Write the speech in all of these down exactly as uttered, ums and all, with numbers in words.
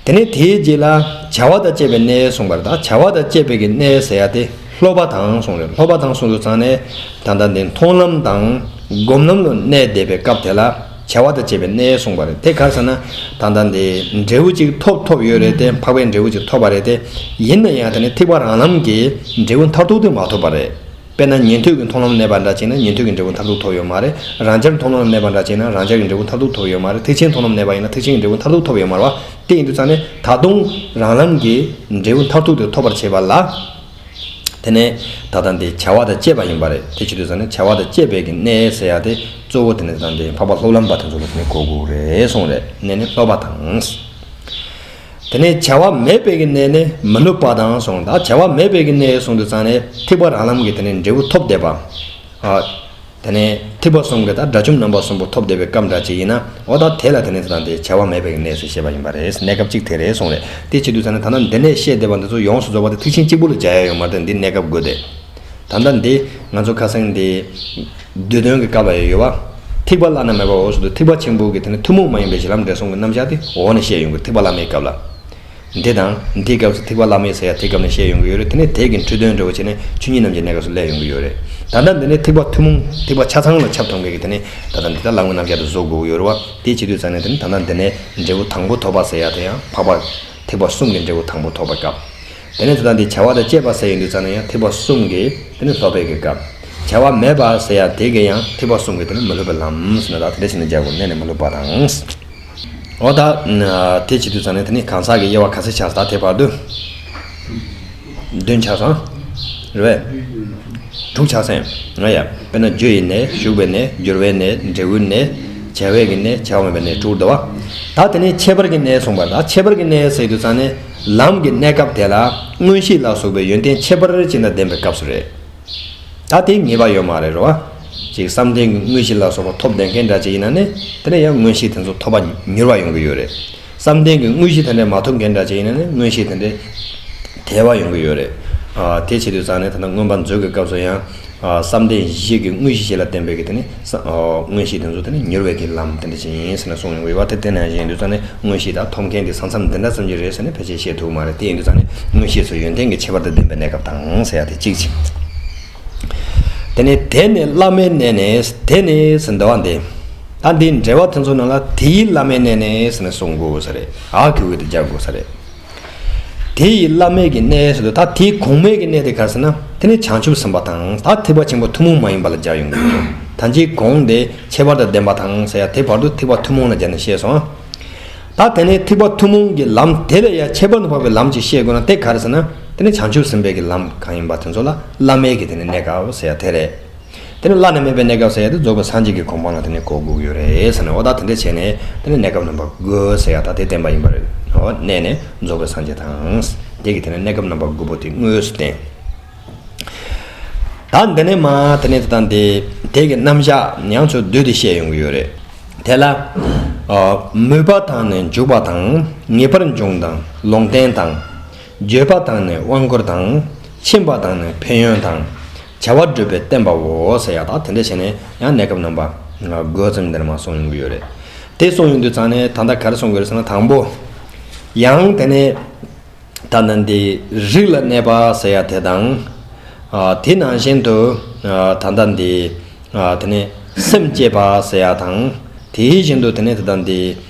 དེ་ནས་དེའི་རྗེས་ལ་བྱ་བ་དང་བཅས་པའི་གནས་གསུངས་པ་རེད། ད་བྱ་བ་དང་བཅས་པའི་གི་གནས་ཟེར་ཡ་དེ་སློབ་པ་དང་གསུངས་རེད། སློབ་པ་དང་གསུངས་དུས་ཙང་ནས་ད་ལྟ་འདི་མཐོང་ལམ་དང་སྒོམ་ལམ་ལ་གནས་བསྡད་པའི་སྐབས་དེ་ལ་བྱ་བ་དང་བཅས་པའི་གནས་གསུངས་པ་རེད། དེ་ག་རེ་ཟེར་ན་ད་ལྟ་འདི་འབྲས་བུ་གཅིག་ཐོབ་ཐོབ་ཡོད་རེད་དེ། འཕགས་པའི་འབྲས་བུ་གཅིག་ཐོབ་པ་རེད་དེ། ཡིན་ན་ཡང་དེ་ནི་ཐེག་པ་རང་ལམ་གྱི་འབྲས་བུ་མཐར་ཐུག་དེ་མ་ཐོབ་པ་རེད། དཔེར་ན་ཉན་ཐོས་ཀྱི་མཐོང་ལམ་གནས་པ་འདྲ་བྱས་ན་ཉན་ཐོས་ཀྱི་འབྲས་བུ་མཐར་ཐུག་ཐོབ་ཡོད་མ་རེད། རང་རྒྱལ་མཐོང་ལམ་གནས་པ་འདྲ་བྱས་ན་རང་རྒྱལ་གྱི་འབྲས་བུ་མཐར་ཐུག་ཐོབ་ཡོད་མ་རེད། ཐེག་ཆེན་མཐོང་ལམ་གནས་པ་ཡིན་ན་ཐེག་ཆེན་གྱི་འབྲས་བུ་མཐར་ཐུག་ཐོབ་ཡོད་མ་རེད་བ། དེ་ཡིན་དུས་ཙང་ནས་ད་དུང་རང་ལམ་གྱི་འབྲས་བུ་མཐར་ཐུག་དེ་ཐོབ་པར་བྱེད་པ་ལ། དེ་ནས་ད་ལྟ་འདི་བྱ་བ་དང་བཅས་པ་ཡིན་པ་རེད། དེ་བྱེད་དུས་ཙང་ནས་བྱ་བ་དང་བཅས་པའི་གི་གནས་ཟེར་ཡ་དེ་གཙོ་བོ་དེ་ནས་ད་ལྟ་འདི་འཕགས་པ་སློབ་ལམ་པ་དེ་ཚོ་ལ་དེ་ནས་གོ་དགོས་རེད་གསུངས་རེད། གནས་ནི་སློབ་པ་དང་། དེ་ནས་བྱ་བ་མེད་པའི་གི་གནས་ནི་མི་སློབ་པ་དང་གསུངས། ད་བྱ་བ་མེད་པའི་གི་གནས་གསུངས་དུས་ཙང་ནས་ཐེག་པ་རང་ལམ་གྱི་དེ་ནས་འབྲས་བུ་ཐོབ་བསྡད་པ། ཨ། དེ་ནས་ཐེག་པ་གསུམ་གྱི་ད་དགྲ་བཅོམ་རྣམ་པ་གསུམ་པོ་ཐོབ་བསྡད་པའི་སྐབས་འདྲ་ཅིག་ཡིན་ན། འོ་ད་དེ་ལ་དེ་ནས་ད་དེ་བྱ་བ་མེད་པའི་གི་གནས་སུ་བཤད་པ་ཡིན་པ་རེད། གནས་སྐབས་གཅིག་དེ་རེད་གསུངས་རེད། དེ་བྱེད་དུས་ཙང་ནས་ད་ལྟ་འདི་ནས་བཤད་བསྡད་པ་འདི་ཚོ་ཡོངས་སུ་རྫོགས་པ་དེ་ཐེག་ཆེན་གཅིག་པུ་ལ་སྦྱར་ཡ་ཡོད་མ་རེད། འདི་གནས་སྐབས་དགོས་ཏེ། ད་ལྟ་འདི་ང་ཚོ་ཁ་སང་འདི་བསྡུས་དོན་གྱི་སྐབས་ལ་ཡོད་པ། ཐེག་པ་བླ་ན་མེད་པའོ་ཟེར་དུས་ཐེག་པ་ཆེན་པོ་གི་དེ་ནི་ཐུན་མོང་མ་ཡིན་པའི་གཞི་ལམ་འབྲས་གསུམ་གྱི་རྣམ་གཞག་དེ་འོག་ནས་བཤད་ཡོང་གི། ཐེག་པ་བླ་མེད་སྐབས་ལ། འདི་དང་འདིའི་སྐབས་སུ་ཐེག་པ་བླ་མེད་ཟེར་ཡ་དེ་སྐབས་ནས་བཤད་ཡོང་གི་ཡོད་རེད། དེ་ནས་དེ་གི་འཁྲུལ་དོན་འདྲ་བོ་བྱས་ནས་ཆོས་ཉིད་རྣམ་འབྱེད་གནས་སྐབས་སུ་སླེབས་ཡོང་གི་ཡོད་རེད། ད་ལྟ་འདི་ནས་ཐེག་པ་ཐུན་མོང་ཐེག་པ་ཆ་ཚང་ལ་ཁྱབ་ཐུབ་མཁན་གྱི་དེ་ནས་ད་ལྟ་འདི་ལྟར་ལམ་གྱི་རྣམ་གཞག་དེ་བཟོ་དགོས་ཀྱི་ཡོད་རེད་བ། དེ་བྱེད་དུས་ཙང་ནས་དེ་ནི་ད་ལྟ་འདི་ནས་འབྲས་བུ་དང་པོ་ཐོབ་པ་ཟེར་ཡ་དེ་ཡང་འཕགས་པ་ཐེག་པ་གསུམ་གྱི་འབྲས་བུ་དང་པོ་ཐོབ་པའི་སྐབས། དེ་ནས་ད་ལྟ་འདི་བྱ་བ་དང་བཅས་པ་ཟེར་ཡོང་དུས་ཙང་ནས་ཡང་ཐེག་པ་གསུམ་གྱི་དེ་ནི་སློབ་པའི་གི་སྐབས། བྱ་བ་མེད་པ་ཟེར་ཡ་དེ་གི་ཡང་ཐེག་པ་གསུམ་གྱི་དེ་ནི་མི་སློབ་པའི་ལམ་ཟེར་ན་ད་དེ་འདྲ་བྱས་ནས་སྦྱར་དགོས། གནས་ནི་མི་སློབ་པ་དང་། འོ་ད། དེ་བྱེད་དུས་ཙང་ནས་དེ་ནི་གང་ཟག་གི་དབྱེ་བ་ག་ཚད་ཆགས་སོང་། ད་དེ་བར་དུ་བདུན་ཆགས་སོང་། རེད་པས། དྲུག་ཆགས་སོང་། ང་ཡ། དཔེར་ན་རྒྱུ་ཡི་གནས། ཞུགས་པའི་གནས། འགྱུར་བའི་གནས། འབྲས་བུའི་གནས། བྱ་བའི་གི་གནས། བྱ་བ་མེད་པའི་གནས། དྲུག་འདུག་བ། ད་དེ་ནས་ཁྱད་པར་གྱི་གནས་གསུངས་པ། ད་ཁྱད་པར་གྱི་གནས་ཟེར་དུས་ཙང་ནས་ལམ་གྱི་གནས་སྐབས་དེ་ལ་མངོན་ཤེས་ལ་སོགས་པའི་ཡོན་ཏན་ཁྱད་པར་ཅན་དང་ལྡན་པའི་སྐབས་སུ་རེད། ད་དེ་ངེས་པ་ཡོད་མ་རེད་རོ། ཅིག་བསམ་གཏན་གྱི་མངོན་ཤེས་ལ་སོགས་པ་ཐོབ་བསྡད་མཁན་འདྲ་ཅིག་ཡིན་ན་ནི་དེ་ནས་ཡང་མངོན་ཤེས་དེ་ཚོ་ཐོབ་པ་མྱུར་བ་ཡོང་གི་ཡོད་རེད། བསམ་གཏན་གྱི་མངོན་ཤེས་དེ་འདྲ་མ་ཐོབ་མཁན་འདྲ་ཅིག་ཡིན་ན་ནི་མངོན་ཤེས་དེ་འདྲ་དལ་བ་ཡོང་གི་ཡོད་རེད། ཨ། དེ་བྱེད་དུས་ཙང་ནས་ད་ལྟ་མངོན་པ་མཛོད་ཀྱི་སྐབས་སུ་ཡང་། ཨ། བསམ་གཏན་བཞི་གི་དངོས་གཞི་བཞི་ལ་བརྟེན་པའི་གི་དེ་ནི་ས། ཨ། མངོན་ཤེས་དེ་ཚོ་དེ་ནི་མྱུར་བའི་གི་ལམ་དེ་འདྲ་ཅིག་ཡིན་ཟེར་ནས་གསུངས་ཡོང་གི་ཡོད་པ། དེ་བསྟན་ན་ཡིན་དུས་ཙང་ནས་མངོན་ཤེས་དང་ཐོབ་མཁན་དེ་ས་མཚམས་འདི་འདྲ་ཙམ་གྱི་རེད་ཟེར་ནས་ཕལ་ཆེར་བཤད་ཐུབ་མ་རེད། དེ་ཡིན་དུས་ཙང་ནས་མངོན་ཤེས་སུ་ཡོན་ཏན་གྱི་ཁྱད་པར་དང་ལྡན་པའི་གནས་སྐབས་དང་ཟེར་ཡ་དེ་གཅིག་ཅིག་དེ་ནས་དེ་ནི་བླ་མའི་གནས་ནས། དེ་ནི་ཟེར་འདུག་བ་འདི། ད་འདིའི་འགྲེལ་བ་དེ་ཚོ་ནང་ལ་དེ་ཡི་བླ་མའི་གནས་ནས་ཟེར་ནས་གསུང་དགོས་ས་རེད། འ་གི་འོག་ཏུ་སྦྱར་དགོས་ས་རེད། དེ་ཡི་བླ་མའི་གི་གནས་ཟེར་དུས་ད་དེའི་གོང་མའི་གི་གནས་དེ་ག་རེ་ཟེར་ན་དེ་ནི་བྱང་ཆུབ་སེམས་དཔའ་དང་ད་ཐེག་པ་ཆེན་པོ་ཐུན་མོང་མ་ཡིན་པ་ལ་སྦྱར་ཡོང་གི་ཡོད། ད་ཅིའི་གོང་དེ་ཁྱད་པར་དང་ལྡན་པ་དང་ཟེར་ཡ་དེ་བར་དུ་ཐེག་པ་ཐུན་མོང་ལ་སྦྱར་ནས་བཤད་སོང་། ད་དེ་ནས་ཐེག་པ་ཐུན་མོང་གི་ལམ་དེ་ལས་ཡང་ཁྱད་པར་དུ་འཕགས་པའི་ལམ་ཅིག་བཤད་དགོས་ན་དེ་ག་རེ་ཟེར་ན་དེ་ནི་བྱང་ཆུབ་སེམས་དཔའི་གི་ལམ་གང་ཡིན་པ་དེ་ཚོ་ལ་བླ་མའི་གི་དེ་ནི་གནས་སྐབས་ཟེར་ཡ་དེ་རེད། དེ་ནི་བླ་ན་མེད་པའི་གནས་སྐབས་ཟེར་ཡ་དེ་རྫོགས་པའི་སངས་རྒྱས་ཀྱི་གོ་འཕང་ལ་དེ་ནི་གོ་དགོས་ཀྱི་ཡོད་རེད་ཟེར་ནས། འོ་ད་དེ་འདྲ་བྱས་ནས་དེ་ནི་གནས་སྐབས་རྣམ་པ་དགུ་ཟེར་ཡ་ད་དེ་བསྟན་པ་ཡིན་པ་རེད། འོ་གནས་ནས་རྫོགས་པའི་སངས་རྒྱས་དང་། དེ་གི་དེ་ནི་གནས་སྐབས་རྣམ་པ་དགུ་པོ་དེ་དངོས་སུ་བསྟན། ད་འདི་ནས་མ་དེ་ནས་དེ་དང་དེ་དེ་གི་རྣམ་གཞག་ཡང་ཚུར་བསྡུས་ཏེ་བཤད་ཡོང་གི་ཡོད་རེད། དེ་ལ། ཨ། མོས་པ་དང་ནི་འཇུག་པ་དང་། ངེས་པར་འབྱུང་དང་ལུང་བསྟན་དང་། བརྗོད་པ་དང་ནི་དབང་བསྐུར་དང་། ཕྱིན་པ་དང་ནི་ཕན་ཡོན་དང་། བྱ་བ་སྒྲུབ་པའི་བསྟན་པའོ་ཟེར་ཡ་ད་དེ་འདྲ་བྱས་ནས་ཡང་གནས་སྐབས་རྣམ་པ་དགུ་ཙམ་འདིར་མ་གསུངས་ཡོང་གི་ཡོད་རེད། དེ་གསུངས་ཡོང་དུས་ཙང་ནས་ད་ལྟ་ག་རེ་གསུངས་དགོས་རེད་ཟེར་ན་དང་པོ། ཡང་དེ་ནས། ད་ནི་འདི་རིགས་ལ་གནས་པ་ཟེར་ཡ་དེ་དང་། ཨ། དེ་ནང་བཞིན་དུ། ཨ། ད་ལྟ་འདི། ཨ། དེ་ནི་སེམས་བསྐྱེད་པ་ཟེར་ཡ་དང་། དེ་བཞིན་དུ་དེ་ནི་ད་ལྟ་འདི།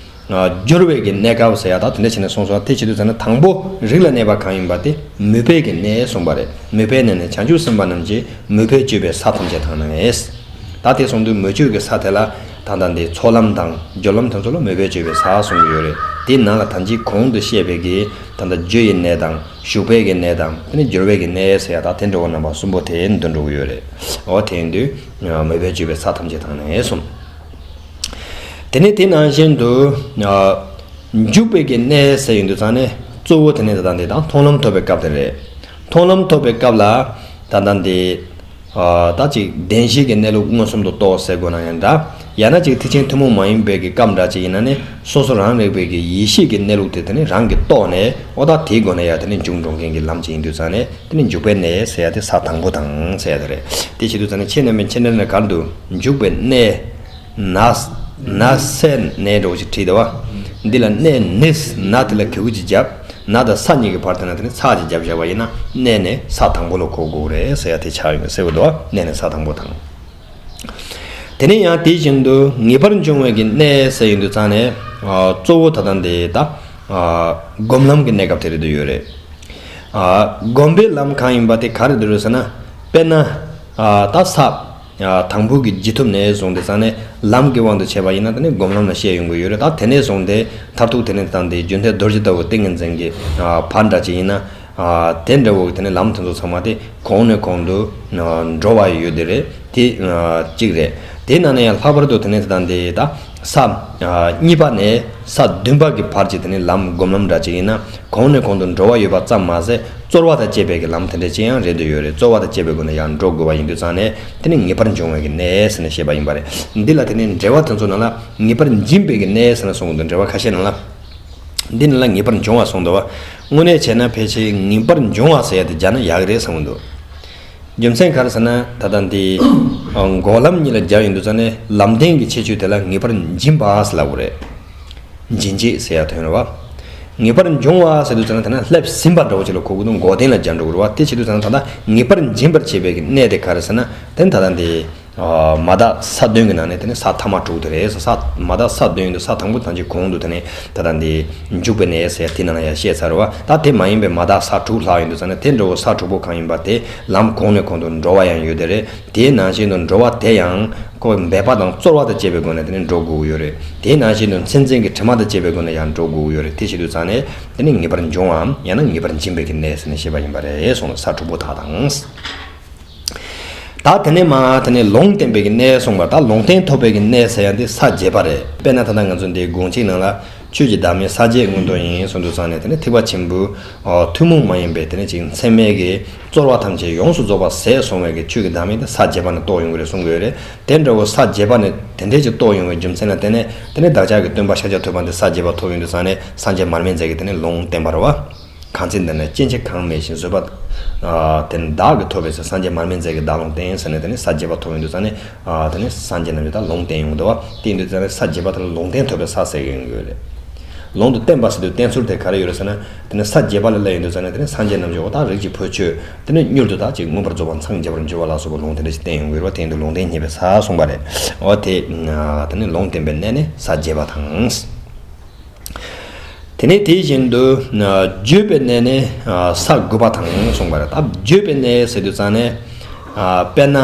ཨ། སྦྱོར་བའི་གི་གནས་སྐབས་ཟེར་ཡ་ད་དེ་འདྲ་བྱས་ནས་གསུངས་སོང་། དེ་བྱེད་དུས་ཙང་ནས་དང་པོ་རིགས་ལ་གནས་པ་གང་ཡིན་པ་དེ་མོས་པའི་གི་གནས་གསུངས་པ་རེད། མོས་པའི་གནས་ནི་བྱང་ཆུབ་སེམས་དཔའ་རྣམས་ཀྱི་མོས་པས་སྤྱོད་པའི་ས་ཐམས་ཅད་དང་ནི། ད་དེ་གསུངས་དུས་མོས་སྤྱོད་ཀྱི་ས་དེ་ལ་ད་ལྟ་འདི་ཚོགས་ལམ་དང་སྦྱོར་ལམ་དེ་ཚོ་ལ་མོས་པས་སྤྱོད་པའི་ས་གསུངས་ཀྱི་ཡོད་རེད། དེའི་ནང་ལ་ད་ཅིའི་གོང་དུ་བཤད་པའི་གི་ད་ལྟ་རྒྱུ་ཡི་གནས་དང་ཞུགས་པའི་གི་གནས་དང་དེ་ནི་སྦྱོར་བའི་གི་གནས་ཟེར་ཡ་ད་དེ་འདྲ་བོ་རྣམ་པ་གསུམ་པོ་དེ་འདོན་འགྲོ་གི་ཡོད་རེད། འོ་དེ་ཡིན་དུས་མོས་པས་སྤྱོད་པའི་ས་ཐམས་ཅད་དང་ནི་གསུངས། དེ་ནས་དེ་ནང་བཞིན་དུ་འཇུག་པའི་གི་གནས་ཟེར་ཡོང་དུས་ཙང་ནས་གཙོ་བོ་དེ་ནི་ད་ལྟ་འདི་དང་མཐོང་ལམ་ཐོབ་པའི་སྐབས་དེ་རེད། མཐོང་ལམ་ཐོབ་པའི་སྐབས་ལ་ད་ལྟ་འདི། ཨ། ད་ཅིག་བདེན་བཞིའི་གི་གནས་ལུགས་མངོན་སུམ་དུ་རྟོགས་ཟེར་དགོས་ན་ཡང་འདྲ། ཡང་ན་ཅིག་ཐེག་ཆེན་ཐུན་མོང་མ་ཡིན་པའི་གི་སྐབས་འདྲ་ཅིག་ཡིན་ན་ནི་སོ་སོ་རང་རིག་པའི་གི་ཡེ་ཤེས་ཀྱི་གནས་ལུགས་དེ་དེ་ནི་རང་གིས་རྟོགས་ནས་འོ་ད་དེའི་སྒོ་ནས་ཡང་དེ་ནི་འཇུག་འགྲོ་མཁན་གྱི་ལམ་ཅིག་ཡིན་དུས་ཙང་ནས་དེ་ནི་འཇུག་པའི་གནས་ཟེར་ཡ་དེ་ས་དང་པོ་དང་ཟེར་ཡ་དེ་རེད། དེ་བྱེད་དུས་ཙང་ནས་ཁྱེད་རྣམ་པས་མཆན་འགྲེལ་ནས་ག་རེ་འདུག་འཇུག་པའི་གནས། ན། ན་སའི་གནས་འདྲ་བོ་ཞིག་བྲིས་འདུག་བ། འདི་ལ་གནས་ནས་ན་དེ་ལ་ག་གི་ཅིག་བརྒྱབ། ན་དང་ས་གཉིས་ཀྱི་བར་དེ་ན་དེ་ནི་ཚ་ཅིག་བརྒྱབ་བཞག་པ་ཡིན་ན་གནས་ནས་ས་དང་པོ་ལ་གོ་དགོས་རེད་ཟེར་ཡ་དེ་ཆགས་ཡོང་གི་ཟེར་བ་འདུག་གནས་ནས་ས་དང་པོ་དང་། དེ་ནས་ཡང་དེ་བཞིན་དུ་ངེས་པར་འབྱུང་བའི་གི་གནས་ཟེར་ཡོང་དུས་ཙང་ནས་གཙོ་བོ་ད་ལྟ་འདི་ད་སྒོམ་ལམ་གྱི་གནས་སྐབས་དེ་རེད་འདུག་ཡོད་རེད། སྒོམ་པའི་ལམ་གང་ཡིན་པ་དེ་ག་རེ་འདུག་རེད་ཟེར་ན། དཔེར་ན་ད་ས་དང་པོ་གི་རྗེས་ཐོབ་ནས་བཟུང་སྟེ་ཙང་ནས་ལམ་གྱི་དབང་དུ་བྱས་པ་ཡིན་ན་དེ་ནི་སྒོམ་ལམ་ལ་བཤད་ཡོང་གི་ཡོད་རེད། ད་དེ་ནས་བཟུང་སྟེ་མཐར་ཐུག་དེ་ནས་བཏང་སྟེ་རྒྱུ་མཐའི་རྡོ་རྗེ་ལྟ་བུ་ཏིང་ངེ་འཛིན་གྱི་བར་འདྲ་ཅིག་ཡིན་ན། དེ་འདྲ་བོ་དེ་ནི་ལམ་དེ་ཚོ་ཚང་མ་དེ་གོང་ནས་གོང་དུ་འགྲོ་བ་ཡོད་དེ་རེད། དེ་གཅིག་རེད། དེ་ནང་ནས་ཡང་ལྷག་པར་དུ་དེ་ནི་ད་འདི་ད་ས་གཉིས་པ་ནས་ས་བདུན་པ་གི་བར་གྱི་དེ་ནི་ལམ་སྒོམ་ལམ་འདྲ་ཅིག་ཡིན་ན་གོང་ནས་གོང་དུ་འགྲོ་བ་ཡོད་པ་ཙམ་མ་ཟད་རྩོལ་བ་དང་བཅས་པའི་གི་ལམ་དེ་འདྲ་ཅིག་ཡང་རེད་འདུག་ཡོད་རེད། རྩོལ་བ་དང་བཅས་པའི་སྒོ་ནས་ཡང་འགྲོ་དགོས་པ་ཡིན་དུས་ཙང་ནས་དེ་ནི་ངེས་པར་འབྱུང་བའི་གི་གནས་ཟེར་ནས་བཤད་པ་ཡིན་པ་རེད། འདི་ལ་དེ་ནི་འགྲེལ་བ་དེ་ཚོ་ནང་ལ་ངེས་པར་འབྱིན་པའི་གི་གནས་ཟེར་ནས་གསུངས་འདུག་འགྲེལ་བ་ཁ་ཤས་ནང་ལ། འདི་ནི་ལ་ངེས་པར་འབྱུང་བ་གསུངས་འདུག་བ། དངོས་གནས་བྱས་ན་ཕལ་ཆེར་ངེས་པར་འབྱུང་བ་ཟེར་ཡ་དེ་སྦྱར་ན་ཡག་རེད་བསམ་གྱི་འདུག་རྒྱུ་མཚན་ག་རེ་ཟེར་ན་ད་ལྟ་འདི་འགོག་ལམ་གཉིས་ལ་སྦྱར་ཡོང་དུས་ཙང་ནས་ལམ་བདེན་གྱི་ཁྱད་ཆོས་དེ་ལ་ངེས་པར་འབྱིན་པ་ཟེར་ལབ་དགོས་རེད། འབྱིན་བྱེད་ཟེར་ཡ་དོན་རེད་བ། ངེས་པར་འབྱུང་བ་ཟེར་དུས་ཙང་ནས་དེ་ན་སླེབས་ཟིན་པ་འདྲ་བོ་ཅིག་ལ་གོ་དགོས་འདུག་འགོག་བདེན་ལ་སྦྱར་འགྲོ་དགོས་རེད་བ། དེ་བྱེད་དུས་ཙང་ད་ལྟ་ངེས་པར་འབྱིན་པར་བྱེད་པའི་གི་གནས་དེ་ག་རེ་ཟེར་ན་དེ་ད་ལྟ་འདི། མ་དག་ས་བདུན་གྱི་ནང་ནས་དེ་ནས་ས་ཐ་མ་དྲུག་དེ་རེད། ས་མ་དག་ས་བདུན་དུ་ས་དང་པོ་དང་གཅིག་གོང་དུ་དེ་ནས་ད་ལྟ་འདི་འཇུག་པའི་གནས་ཟེར་དེ་ནང་ལ་ཡང་བཤད་ཚར་བ། ད་དེ་མ་ཡིན་པའི་མ་དག་ས་དྲུག་ལྷག་ཡོང་དུས་ཙང་ནས་དེ་འདྲ་བོ་ས་དྲུག་པོ་གང་ཡིན་པ་དེ་ལམ་གོང་ནས་གོང་དུ་འགྲོ་བ་ཡང་ཡོད་དེ་རེད། དེའི་ནང་བཞིན་དུ་འགྲོ་བ་དེ་ཡང་ཁོ་འབད་པ་དང་རྩོལ་བ་དང་བཅས་པའི་སྒོ་ནས་དེ་ནས་འགྲོ་དགོས་ཀྱི་ཡོད་རེད། དེའི་ནང་བཞིན་དུ་མཚན་འཛིན་གྱི་དྲི་མ་དང་བཅས་པའི་སྒོ་ནས་ཡང་འགྲོ་དགོས་ཀྱི་ཡོད་རེད། དེ་བྱེད་དུས་ཙང་ནས་དེ་ནི་ངེས་པར་འབྱུང་བའམ་ཡང་ན་ངེས་པར་འབྱིན་པའི་གི་གནས་ཟེར་ནས་བཤད་པ་ཡིན་པ་རེད་གསུངས། ས་དྲུག་པོ་དག་དང་། ད་དེ་ནས་མ་དེ་ནས་ལུང་བསྟན་པའི་གི་གནས་གསུངས་པ། ད་ལུང་བསྟན་ཐོབ་པའི་གི་གནས་ཟེར་ཡ་འདི་ས་བརྒྱད་པ་རེད། དཔེར་ན་ད་ལྟ་ང་ཚོ་འདི་དགོངས་གཅིག་ནང་ལ་ཆོས་ཀྱི་བདག་མེད་ས་བརྒྱད་མངོན་རྟོགས་ཡིན་གསུངས་དུས་ཙང་ནས་དེ་ནས་ཐེག་པ་ཆེན་པོའི་ཐུན་མོང་མ་ཡིན་པའི་དེ་ནས་ཅིག་མཚན་མའི་གི་རྩོལ་བ་ཐམས་ཅད་ཡོངས་སུ་རྫོགས་པ་ཟད་སོང་བའི་གི་ཆོས་ཀྱི་བདག་མེད་དེ་ས་བརྒྱད་པ་ནས་རྟོགས་ཡོང་གི་རེད་གསུང་གི་ཡོད་རེད། དེ་འདྲ་བོ་ས་བརྒྱད་པ་ནས་དེ་འདྲས་ཅིག་རྟོགས་ཡོང་བའི་རྒྱུ་མཚན་ལ་བརྟེན་ནས་དེ་ནས་བདག་ཅག་གི་སྟོན་པ་ཤཱཀྱ་ཐུབ་པ་འདི་ས་བརྒྱད་པ་ཐོབ་ཡོང་དུས་ཙང་ནས་སངས་རྒྱས་མར་མེ་མཛད་ཀྱི་དེ་ནས་ལུང་བསྟན་པ་རེད་བ། གང་ཚེ་འདི་ན་སྐྱེ་འཆི་གང་མེད་ཅིང་བཟོད་པ། དེ་ནི་བདག་གིས་ཐོབ་པའི་ཚེ་སངས་རྒྱས་མར་མེ་མཛད་ཀྱི་བདག་ལུང་བསྟན་ཟེར་ནས་དེ་ནི་ས་བརྒྱད་པ་ཐོབ་ཡོང་དུས་ཙང་ནས་དེ་ནི་སངས་རྒྱས་རྣམས་ཀྱིས་ད་ལུང་བསྟན་ཡོང་གི་འདུག་བ། དེ་ཡིན་དུས་ཙང་ནས་ས་བརྒྱད་པ་དེ་ལ་ལུང་བསྟན་ཐོབ་པའི་ས་ཟེར་གྱི་ཡོང་གི་ཡོད་རེད། ལུང་དུ་བསྟན་པ་ཟེར་དུས་བསྟན་ཚུལ་དེ་ག་རེ་ཡོད་རེད་ཟེར་ན། དེ་ནི་ས་བརྒྱད་པ་ལ་སླེབས་ཡོང་དུས་ཙང་ནས་དེ་ནི་སངས་རྒྱས་རྣམས་ཀྱིས་འོ་ད་རིགས་ཀྱི་བུ་ཁྱོད་དེ་ནི་མྱུར་དུ་ད་ཅིག་མངོན་པར་རྫོགས་པ་མཚན་བརྒྱ་པར་འགྱུར་བ་ལ་སོགས་པ་ལུང་དེ་འདྲ་ཞིག་བསྟན་ཡོང་གི་ཡོད་རེད་བ། དེ་ཡིན་དུས་ལུང་བསྟན་སྙན་པའི་ས་གསུངས་པ་རེད། འོ་དེ་དེ་ནི་ལུང་བསྟན་པའི་གནས་ནི་ས་བརྒྱད་པ་དང་། དེ་ནས་དེ་བཞིན་དུ་བརྗོད་པའི་གནས་ནི་ས་དགུ་པ་དང་གསུངས་པ་རེད། ད་བརྗོད་པའི་གནས་ཟེར་དུས་ཙང་ནས་དཔེར་ན་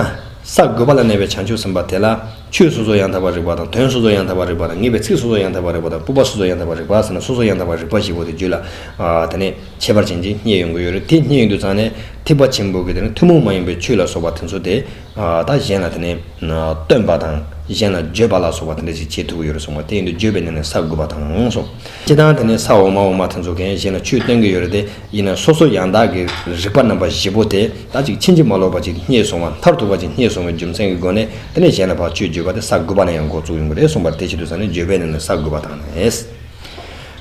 ས་དགུ་པ་ལ་གནས་པའི་བྱང་ཆུབ་སེམས་དཔའ་དེ་ལ་ཆོས་སོ་སོ་ཡང་དག་པར་རིག་པ་དང་དོན་སོ་སོ་ཡང་དག་པར་རིག་པ་དང་ངེས་པའི་ཚིག་སོ་སོ་ཡང་དག་པར་རིག་པ་དང་སྤོབས་པ་སོ་སོ་ཡང་དག་པར་རིག་པ་ཟེར་ན་སོ་སོ་ཡང་དག་པར་རིག་པ་བཞི་པོ་དེ་རྒྱུད་ལ་དེ་ནས་ཁྱད་པར་ཅན་ཅིག་རྙེད་ཡོང་གི་ཡོད་རེད། དེ་རྙེད་ཡོང་དུས་ཙང་ནས་ཐེག་པ་ཆེན་པོ་གི་དེ་ནི་ཐུན་མོང་མ་ཡིན་པའི་ཆོས་ལ་སོགས་པ་དེ་ཚོ་དེ། ད་གཞན་ལ་དེ་ནས་སྟོན་པ་དང་གཞན་ལ་བརྗོད་པ་ལ་སོགས་པ་དེ་འདྲ་ཞིག་བྱེད་ཐུབ་ཀྱི་ཡོད་རེད་གསུངས་པ། དེ་ཡིན་དུས་བརྗོད་པའི་གནས་ནི་ས་དགུ་པ་དང་གསུངས། སྤྱིར་བཏང་དེ་ནས་ས་འོག་མ་འོག་མ་དེ་ཚོ་གན་གཞན་ལ་ཆོས་སྟོན་གྱི་ཡོད་རེད་དེ། ཡིན་ན་སོ་སོ་ཡང་དག་གི་རིག་པ་རྣམ་པ་བཞི་པོ་དེ་ད་ཅིག་ཕྱིན་ཅི་མ་ལོག་པ་ཅིག་རྙེད་སོང་བ་མཐར་ཐུག་པ་ཅིག་རྙེད་སོང་བའི་རྒྱུ་མཚན་གྱི་སྒོ་ནས་དེ་ནས་གཞན་ལ་ཕར་ཆོས་བརྗོད་པ་དེ་ས་དགུ་པ་ནས་ཡང་འགོ་བཙུགས་ཡོང་གི་རེད་གསུངས་པ་རེད། དེ་བྱེད་དུས་ཙང་ནས་བརྗོད་པའི་གནས་ནི་ས་དགུ་པ་དང་ནས།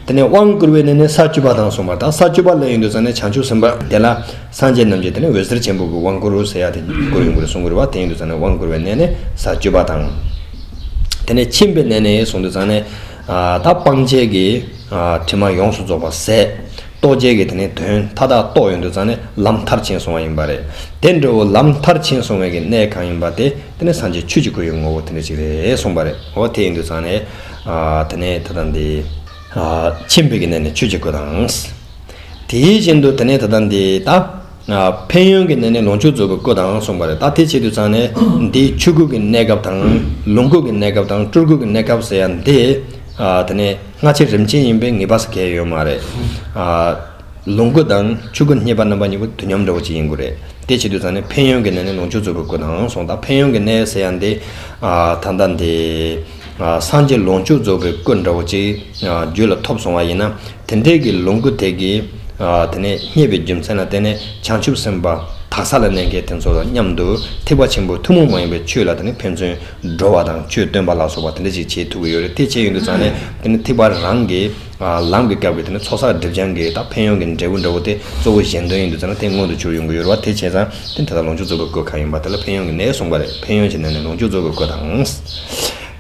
དེ་ནས་དབང་བསྐུར་བའི་གནས་ནི་ས་བཅུ་པ་དང་གསུངས་པ། ད་ས་བཅུ་པ་ལ་ཡིན་དུས་ཙང་ནས་བྱང་ཆུབ་སེམས་དཔའ་དེ་ལ་སངས་རྒྱས་རྣམས་ཀྱིས་དེ་ནས་འོད་ཟེར་ཆེན་པོ་གི་དབང་བསྐུར་ཟེར་ཡ་དེ་བསྐུར་ཡོང་གི་རེད་གསུང་གི་རེད་བ། དེ་ཡིན་དུས་ཙང་ནས་དབང་བསྐུར་བའི་གནས་ནི་ས་བཅུ་པ་དང་། དེ་ནས་ཕྱིན་པའི་གནས་ནི་གསུངས་དུས་ཙང་ནས་ད་སྤང་བྱའི་གི་དྲི་མ་ཡོངས་སུ་རྫོགས་པ་ཟད། རྟོགས་བྱའི་གི་དེ་ནས་དོན་མཐའ་དག་རྟོགས་ཡོང་དུས་ཙང་ནས་ལམ་མཐར་ཕྱིན་སོང་བ་ཡིན་པ་རེད། དེ་འདྲ་བོ་ལམ་མཐར་ཕྱིན་སོང་བའི་གི་གནས་གང་ཡིན་པ་དེ་དེ་ནས་སངས་རྒྱས་ཆོས་ཀྱི་སྐུ་ཡི་ངོ་བོ་དེ་འདྲ་ཞིག་རེད་གསུངས་པ་རེད། འོ་དེ་ཡིན་དུས་ཙང་ནས་དེ་ནས་ད་ལྟ་འདི། ཕྱིན་པའི་གི་གནས་ནི་ཆོས་ཀྱི་སྐུ་དང་། དེའི་བཞིན་དུ་དེ་ནས་ད་ལྟ་འདི་ད། ཕན་ཡོན་གྱི་གནས་ནི་ལོངས་སྤྱོད་རྫོགས་པའི་སྐུ་དང་གསུངས་པ་རེད། ད་དེ་བྱེད་དུས་ཙང་ནས་འདིའི་ཆོས་སྐུ་གི་གནས་སྐབས་དང་ལོངས་སྐུ་གི་གནས་སྐབས་དང་སྤྲུལ་སྐུ་གི་གནས་སྐབས་ཟེར་ཡ་འདི། དེ་ནས་སྔ་ཕྱི་རིམ་ཅན་ཡིན་པས་ངེས་པ་ཟེར་གལ་ཡོད་མ་རེད། ལོངས་སྐུ་དང་ཆོས་སྐུ་བརྙེས་པ་རྣམ་པ་གཉིས་པོ་དུས་མཉམ་འདྲ་བོ་ཅིག་ཡིན་དགོས་རེད། དེ་བྱེད་དུས་ཙང་ནས་ཕན་ཡོན་གྱི་གནས་ནི་ལོངས་སྤྱོད་རྫོགས་པའི་སྐུ་དང་གསུངས། ད་ཕན་ཡོན་གྱི་གནས་ཟེར་ཡ་འདི། ད་ལྟ་འདི། སངས་རྒྱས་ལོངས་སྤྱོད་རྫོགས་པའི་སྐུ་འདྲ་བོ་ཅིག་རྒྱུད་ལ་ཐོབ་སོང་བ་ཡིན་ན། དེ་འདྲའི་གི་ལོངས་སྐུ་དེ་གི། དེ་ནས་བརྙེས་པའི་རྒྱུ་མཚན་ལ་བརྟེན་ནས་བྱང་ཆུབ་སེམས་དཔའ་དག་ས་ལ་གནས་མཁན་དེ་ཚོ་དང་མཉམ་དུ་ཐེག་པ་ཆེན་པོའི་ཐུན་མོང་མ་ཡིན་པའི་ཆོས་ལ་དེ་ནས་ཕན་ཚུན་འགྲོ་བ་དང་ཆོས་སྟོན་པ་ལ་སོགས་པ་དེ་འདྲ་ཞིག་བྱེད་ཐུབ་ཀྱི་ཡོད་རེད། དེ་བྱས་ཡོང་དུས་ཙང་ནས་དེ་ནི་ཐེག་པ་རང་གི་ལམ་གྱི་སྐབས་ཀྱི་དེ་ནི་ཚོགས་བསགས་སྒྲིབ་སྦྱང་གི་ད་ཕན་ཡོན་གྱི་འབྲས་བུ་འདྲ་བོ་དེ་གཙོ་བོ་གཞན་དོན་ཡིན་དུས་ཙང་ནས་དེ་མངོན་དུ་གྱུར་ཡོང་གི་ཡོད་རེད་བ། དེ་བྱས་ཙང་དེ་ད་ལྟ་ལོངས་སྤྱོད་རྫོགས་པའི་སྐུ་གང་ཡིན་པ་དེ་ལ་ཕན་ཡོན་གྱི་གནས་གསུངས་པ་རེད། ཕན་ཡོན་གྱི་གནས་ནི་ལོངས་སྤྱོད་རྫོགས་པའི་སྐུ་དང་།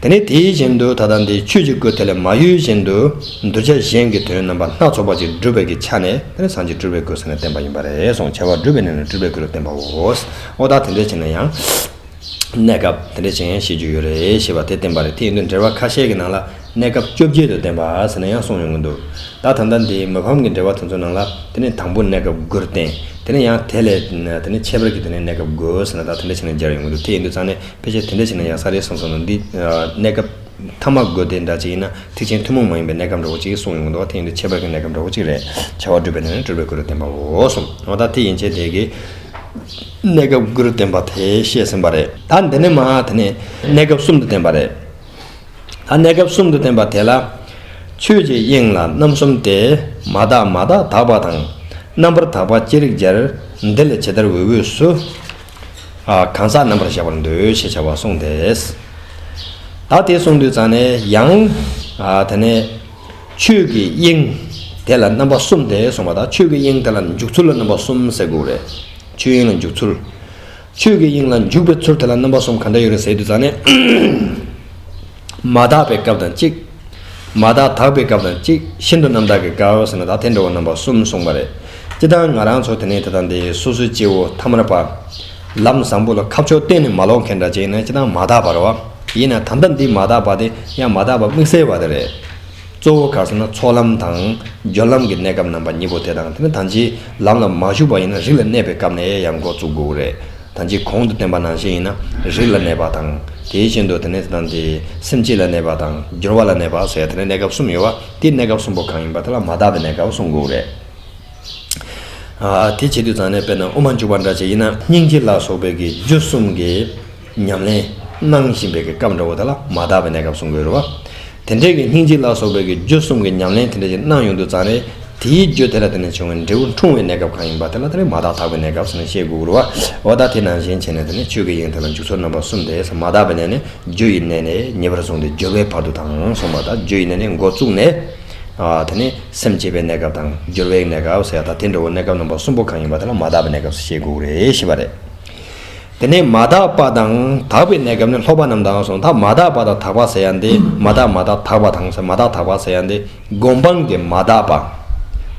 དེ་ནས་དེ་བཞིན་དུ་ད་ལྟ་འདི་ཆོས་ཀྱི་སྐུ་དེ་ལས་མ་གཡོས་བཞིན་དུ་གདུལ་བྱ་གཞན་གྱི་དོན་རྣམ་པ་སྣ་ཚོགས་པ་ཅིག་སྒྲུབ་པའི་གི་ཆ་ནས་དེ་ནས་སངས་རྒྱས་སྤྲུལ་པའི་སྐུ་ཟེར་ནས་བསྟན་པ་ཡིན་པ་རེད་གསུངས། བྱ་བ་སྒྲུབ་པའི་གནས་ནི་སྤྲུལ་པའི་སྐུ་རུ་བསྟན་པའོ། འོ་ད་དེ་འདྲ་བྱས་ན་ཡང་གནས་སྐབས་དེ་འདྲ་བྱས་ཡང་བཤད་རྒྱུ་ཡོད་རེད་ཞེས་པ་དེ་བསྟན་པ་རེད། དེ་ཡིན་དུས་འགྲེལ་པ་ཁ་ཤས་ཀྱི་ནང་ལ་གནས་སྐབས་བཅོ་བརྒྱད་དུ་བསྟན་པ་ཟེར་ནས་ཡང་གསུངས་ཡོང་གི་འདུག། ད་ད་ལྟ་འདི་མི་ཕམ་གྱི་འགྲེལ་པ་དེ་ཚོ་ནང་ལ་དེ་ནས་དང་པོ་གནས་སྐབས་དགུར་བསྟན། དེ་ནས་ཡང་དེ་ལས་དེ་ནས་ཁྱད་པར་གྱི་དེ་ནས་གནས་སྐབས་དགུ་ཟེར་ན་ད་དེ་འདྲ་བྱས་ནས་སྦྱར་ཡོང་གི་འདུག། དེ་ཡིན་དུས་ཙང་ནས་ཕལ་ཆེར་དེ་འདྲ་བྱས་ན་ཡག་ས་རེད་བསམ་སོང་ན། འདི་གནས་སྐབས་ཐ་མ་དགུ་དེ་འདྲ་ཅིག་ཡིན་ན་ཐེག་ཆེན་ཐུན་མོང་མ་ཡིན་པའི་གནས་སྐབས་འདྲ་བོ་ཅིག་གསུངས་ཡོང་གི་འདུག། དེ་ཡིན་དུས་ཁྱད་པར་གྱི་གནས་སྐབས་འདྲ་བོ་ཅིག་རེད། བྱ་བ་སྒྲུབ་པའི་གནས་ནི་སྤྲུལ་པའི་སྐུ་རུ་བསྟན་པའོ་གསུངས། འོ་ད་དེ་ཡན་ཆད་དེ་གི་གནས་སྐབས་དགུར་བསྟན་པ་དེ་བཤད་ཟིན་པ་རེད། ད་འདི་ནས་མ་དེ་ནས་གནས་སྐབས་གསུམ་དུ་བསྟན་པ་རེད། ད་གནས་སྐབས་གསུམ་དུ་བསྟན་པ་དེ་ལ། ཆོས་ཀྱི་དབྱིངས་ལ་རྣམ་གསུམ་སྟེ། མ་དག་མ་དག་དག་པ་དང་། རྣམ་པར་དག་པ་ཅི་རིགས་སྦྱར། འདི་ལས་ཇི་ལྟར་འོས་འོས་སུ། ཨ། གང་ཟག་རྣམ་པར་གཞག་པར་འདོད་ཞེས་བྱ་བ་གསུངས་ཏེ། ད་དེ་གསུངས་དུས་ཙང་ནས་ཡང་། ཨ། དེ་ནས་ཆོས་ཀྱི་དབྱིངས་དེ་ལ་རྣམ་པ་གསུམ་སྟེ་གསུངས་པ་དང་། ཆོས་ཀྱི་དབྱིངས་དེ་ལ་འཇུག་ཚུལ་ལ་རྣམ་པ་གསུམ་ཟེར་དགོས་རེད། ཆོས་དབྱིངས་ལ་འཇུག་ཚུལ། ཆོས་ཀྱི་དབྱིངས་ལ་འཇུག་པའི་ཚུལ་དེ་ལ་རྣམ་པ་གསུམ་ག་འདྲ་ཡོད་རེད་ཟེར་དུས་ཙང་ནས། མ་དག་པའི་སྐབས་དང་གཅིག། མ་དག་དག་པའི་སྐབས་དང་གཅིག། ཤིན་ཏུ་རྣམ་དག་གི་སྐབས་ཟེར་ན་ད་དེ་འདྲ་བོ་རྣམ་པ་གསུམ་གསུངས་པ་རེད། སྤྱིར་བཏང་ང་རང་ཚོ་དེ་ནས་དེ་དང་དེ་སོ་སོའི་སྐྱེ་བོ་ཐ་མལ་པ། ལམ་བཟང་པོ་ལ་ཁ་ཕྱོགས་གཏན་ནས་མ་ལོག་མཁན་འདྲ་ཅིག་ཡིན་ན་སྤྱིར་བཏང་མ་དག་པ་རེད་བ། ཡིན་ན་ད་ལྟ་འདི་མ་དག་པ་དེ་ཡང་མ་དག་པ་དམིགས་བསལ་བ་དེ་རེད། གཙོ་བོ་ག་རེ་ཟེར་ན་ཚོགས་ལམ་དང་སྦྱོར་ལམ་གྱི་གནས་སྐབས་རྣམ་པ་གཉིས་པོ་དེ་དང་། དེ་ནས་ད་ཅིག་ལམ་ལ་མ་ཞུགས་པ་ཡིན་ན་རིགས་ལ་གནས་པའི་སྐབས་ནས་ཡང་འགོ་བཙུགས་དགོས་རེད། ད་ཅིག་གོང་དུ་བསྟན་པ་ནང་བཞིན་ཡིན་ན་རིགས་ལ་གནས་པ་དང་། དེ་བཞིན་དུ་དེ་ནས་ད་འདི་སེམས་བསྐྱེད་ལ་གནས་པ་དང་། སྦྱོར་བ་ལ་གནས་པ་ཟེར་དེ་ནས་གནས་སྐབས་གསུམ་ཡོད་པ། དེ་གནས་སྐབས་གསུམ་པོ་གང་ཡིན་པ་དེ་ལ་མ་དག་པའི་གནས་སྐབས་གསུང་དགོས་རེད། ཨ། དེ་བྱེད་དུས་ཙང་ནས་དཔེར་ན་དབུ་མ་འཇུག་པ་འདྲ་ཅིག་ཡིན་ན་སྙིང་རྗེ་ལ་སོགས་པའི་གི་རྒྱུ་གསུམ་གྱི་ཉམས་ལེན་གནང་བཞིན་པའི་གི་སྐབས་འདྲ་བོ་དེ་ལ་མ་དག་པའི་གནས་སྐབས་གསུང་དགོས་རེད་བ། དེ་འདྲའི་གི་སྙིང་རྗེ་ལ་སོགས་པའི་གི་རྒྱུ་གསུམ་གྱི་ཉམས་ལེན་དེ་འདྲ་ཞིག་གནང་ཡོང་དུས་ཙང་ནས་དེའི་རྒྱུ་དེ་ལ་བརྟེན་ནས་བྱུང་བའི་འབྲས་བུ་འཁྲུངས་པའི་གནས་སྐབས་གང་ཡིན་པ་དེ་ལ་དེ་ནས་མ་དག་དག་པའི་གནས་སྐབས་ཟེར་ནས་བཤད་དགོས་རེད་བ། འོ་ད་དེ་ནང་བཞིན་བྱས་ནས་དེ་ནས་ཆོས་ཀྱི་དབྱིངས་དེ་ལ་འཇུག་ཚུལ་རྣམ་པ་གསུམ་སྟེ། མ་དག་པའི་གནས་ནས་རྒྱུ་ཡི་གནས་ནས་ངེས་པར་བཟུང་སྟེ་སྦྱོར་བའི་བར་དུ་དང་གསུངས་པ་དང་། རྒྱུ་ཡི་གནས་ནས་འགོ་བཙུགས་ནས། ཨ། དེ་ནས་སེམས་བསྐྱེད་པའི་གནས་སྐབས་དང་སྦྱོར་བའི་གནས་སྐབས་ཟེར་ཡ་ད་དེ་འདྲ་བོ་གནས་སྐབས་རྣམ་པ་གསུམ་པོ་གང་ཡིན་པ་དེ་ལ་མ་དག་པའི་གནས་སྐབས་སུ་བཤད་དགོས་རེད་ཞེས་པ་རེད། དེ་ནས་མ་དག་པ་དང་དག་པའི་གནས་སྐབས་ནི་སློབ་པ་རྣམས་དང་གསུངས། ད་མ་དག་པ་དང་དག་པ་ཟེར་ཡ་འདི། མ་དག་མ་དག་དག་པ་དང་ཟེར། མ་དག་དག་པ་ཟེར་ཡ་འདི་སྒོམ་སྤང་གི་མ་དག་པ།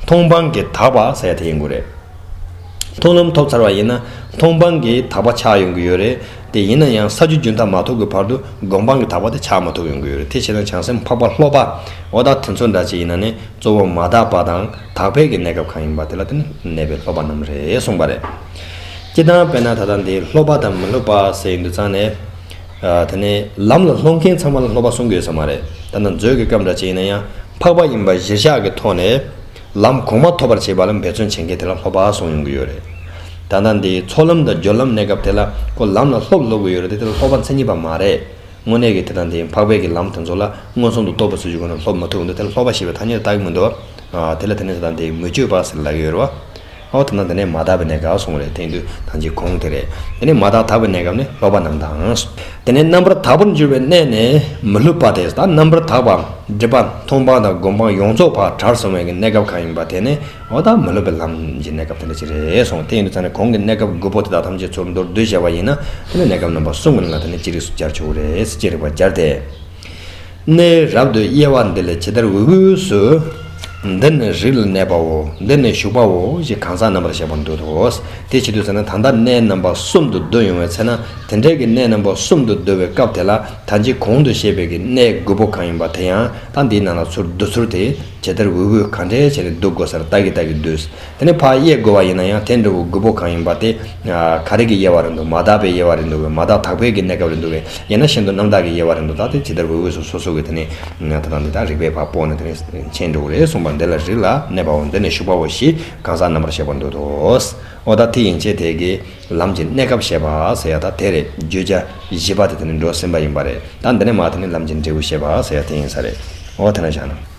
མཐོང་སྤང་གི་དག་པ་ཟེར་ཡ་དེ་ཡིན་དགོས་རེད། མཐོང་ལམ་ཐོབ་ཚར་བ་ཡིན་ན་མཐོང་སྤང་གི་དག་པ་ཆགས་ཡོང་གི་ཡོད་རེད། དེ་ཡིན་ན་ཡང་ས་བཅུ་རྒྱུན་མཐའ་མ་ཐོབ་ཀྱི་བར་དུ་སྒོམ་སྤང་གི་དག་པ་དེ་ཆགས་མ་ཐུབ་ཡོང་གི་ཡོད་རེད། དེ་བྱས་ན་བྱང་སེམས་འཕགས་པ་སློབ་པ། འོ་ད་དེ་ཚོ་འདྲ་ཅིག་ཡིན་ན་ནི་གཙོ་བོ་མ་དག་པ་དང་དག་པའི་གི་གནས་སྐབས་གང་ཡིན་པ་དེ་ལ་དེ་ནི་གནས་པའི་སློབ་པ་རྣམས་རེད་གསུངས་པ་རེད། སྤྱིར་བཏང་དཔེར་ན་ད་ལྟ་འདི་སློབ་པ་དང་མི་སློབ་པ་ཟེར་ཡོང་དུས་ཙང་ནས། ཨ། དེ་ནས་ལམ་ལ་སློང་མཁན་ཚང་མ་ལ་སློབ་པ་གསུང་གི་ཡོད་ས་མ་རེད། ད་ལྟ་མཛོད་ཀྱི་སྐབས་འདྲ་ཅིག་ཡིན་ན་ཡང་འཕགས་པ་ཡིན་པ་གཞིར་བཞག་གི་ཐོག་ནས། ལམ་གོང་མ་ཐོབ་པར་བྱེད་པ་ལ་འབད་བརྩོན་བྱེད་མཁན་དེ་ལ་སློབ་པ་གསུངས་ཡོང་གི་ཡོད་རེད། ད་ལྟ་འདི་ཚོགས་ལམ་དང་སྦྱོར་ལམ་གནས་སྐབས་དེ་ལ་ཁོ་ལམ་ལ་སློབ་སློབ་ཀྱི་ཡོད་རེད་དེ། དེ་ལ་སློབ་པ་མཚན་ཉིད་པ་མ་རེད། དངོས་གནས་ཀྱི་དེ་དང་དེ་འཕགས་པའི་གི་ལམ་དེ་ཚོ་ལ་མངོན་སུམ་དུ་རྟོགས་པའི་སྲིད་བྱུས་སྒོ་ནས་སློབ་མ་ཐུབ་འདུག། དེ་ལ་སློབ་པ་ཞེས་པའི་ཐ་སྙད་བཏགས་ཀྱི་མི་འདུག། ཨ། དེ་ལ་དེ་ནས་དེ་དང་དེ་མི་སྤྱོད་པ་ཟེར་ལབ་ཀྱི་ཡོད་རེད་བ། ཨོ་དེ་ན་དེ་ནས་མ་དག་པའི་གནས་སྐབས་གསུངས་རེད། དེ་ཡིན་དུས་ད་ཅིག་གོང་དེ་རེད། དེ་ནས་མ་དག་དག་པའི་གནས་སྐབས་ནི་སློབ་པ་རྣམས་དང་། དེ་ནས་རྣམ་པར་དག་པར་འགྱུར་བའི་གནས་ནི་མི་སློབ་པ་སྟེ། ད་རྣམ་པར་དག་པ་སྒྲིབ་པ་མཐོང་སྤང་དང་སྒོམ་སྤང་ཡོངས་རྫོགས་ཕར་བྲལ་སོང་བའི་གི་གནས་སྐབས་གང་ཡིན་པ་དེ་ནི་ཨོ་ད་མི་སློབ་པའི་ལམ་གྱི་གནས་སྐབས་དེ་འདྲ་ཅིག་རེད་གསུངས། དེ་ཡིན་དུས་ཙང་ནས་གོང་གི་གནས་སྐབས་དགུ་པོ་དེ་དག་ཐམས་ཅད་ཚུར་མདོར་བསྡུས་བྱས་པ་ཡིན་ན། དེ་ནི་གནས་སྐབས་རྣམ་པ་གསུམ་གྱི་ནང་ལ་དེ་ནི་ཅི་རིགས་སུ་སྦྱར་ཆོག་གི་རེད། ཅི་རིགས་པ་སྦྱར་ཏེ། གནས་རབ་ཏུ་དབྱེ་བ་འདི་ལས་ཇི་ལྟར་འོས་འོས་སུ། འདི་ནི་རིགས་ལ་གནས་པའོ། འདི་ནི་ཞུགས་པའོ་ཞེས་གང་ཟག་རྣམ་པར་གཞག་པར་འདོད་དོ། དེ་བྱེད་དུས་ཟེར་ན་ད་ལྟ་གནས་རྣམ་པ་གསུམ་དུ་བསྡུ་ཡོང་བའི་ཚེ་ན། དེ་འདྲའི་གི་གནས་རྣམ་པ་གསུམ་དུ་བསྡུ་བའི་སྐབས་དེ་ལ་ད་ཅིག་གོང་དུ་བཤད་པའི་གི་གནས་དགུ་པོ་གང་ཡིན་པ་དེ་ཡང་ད་འདིའི་ནང་ལ་ཚུར་བསྡུ་ཚུལ་དེ་ཇི་ལྟར་འོས་འོས་གང་འདྲ་བྱས་ནས་བསྡུ་དགོས་སར་ལྟ་གི་ལྟ་གི་བསྡུས། དེ་ནས་ཕར་དབྱེ་དགོས་པ་ཡིན་ན་ཡང་དེ་འདྲ་བོ་དགུ་པོ་གང་ཡིན་པ་དེ། ཨ། ག་རེ་གི་དབྱེ་བ་རེད་འདུག། མ་དག་པའི་དབྱེ་བ་རེད་འདུག་གས། མ་དག་དག་པའི་གི་གནས་སྐབས་རེད་འདུག་གས། ཡང་ན་ཤིན་ཏུ་རྣམ་དག་གི་དབྱེ་བ་རེད་འདུག། ད་དེ་ཇི་ལྟར་འོས་འོས་སུ་སོ་སོ་གི་དེ་ནས་ད་ལྟ་འདི་དག་རིགས་པས་ཕར་སྤོས་ནས་དེ་ནས་མཁྱེན་འགྲོ་གི་རེད་གསུངས་པ། འདི་ལ་རིགས་ལ་གནས་པའོ། འདི་ནི་ཞུགས་པའོ་ཞེས་གང་ཟག་རྣམ་པར་གཞག་པར་འདོད་དོ། འོ་ད་དེ་ཡན་ཆད་དེ་གི་ལམ་གྱི་གནས་སྐབས་བཤད་པ་ཟེར་ཡ་ད་དེ་རེད། བརྗོད་བྱ་བཞི་པ་དེ་དེ་ནས་འགྲོ་ཟིན་པ་ཡིན་པ་རེད། ད་འདི་ནས་མར་དེ་ནས་ལམ་གྱི་འབྲས་བུ་བཤད་པ་ཟེར་ཡ་དེ་ཡིན་ས་རེད། འོ་དེ་ན་བཞག་ན།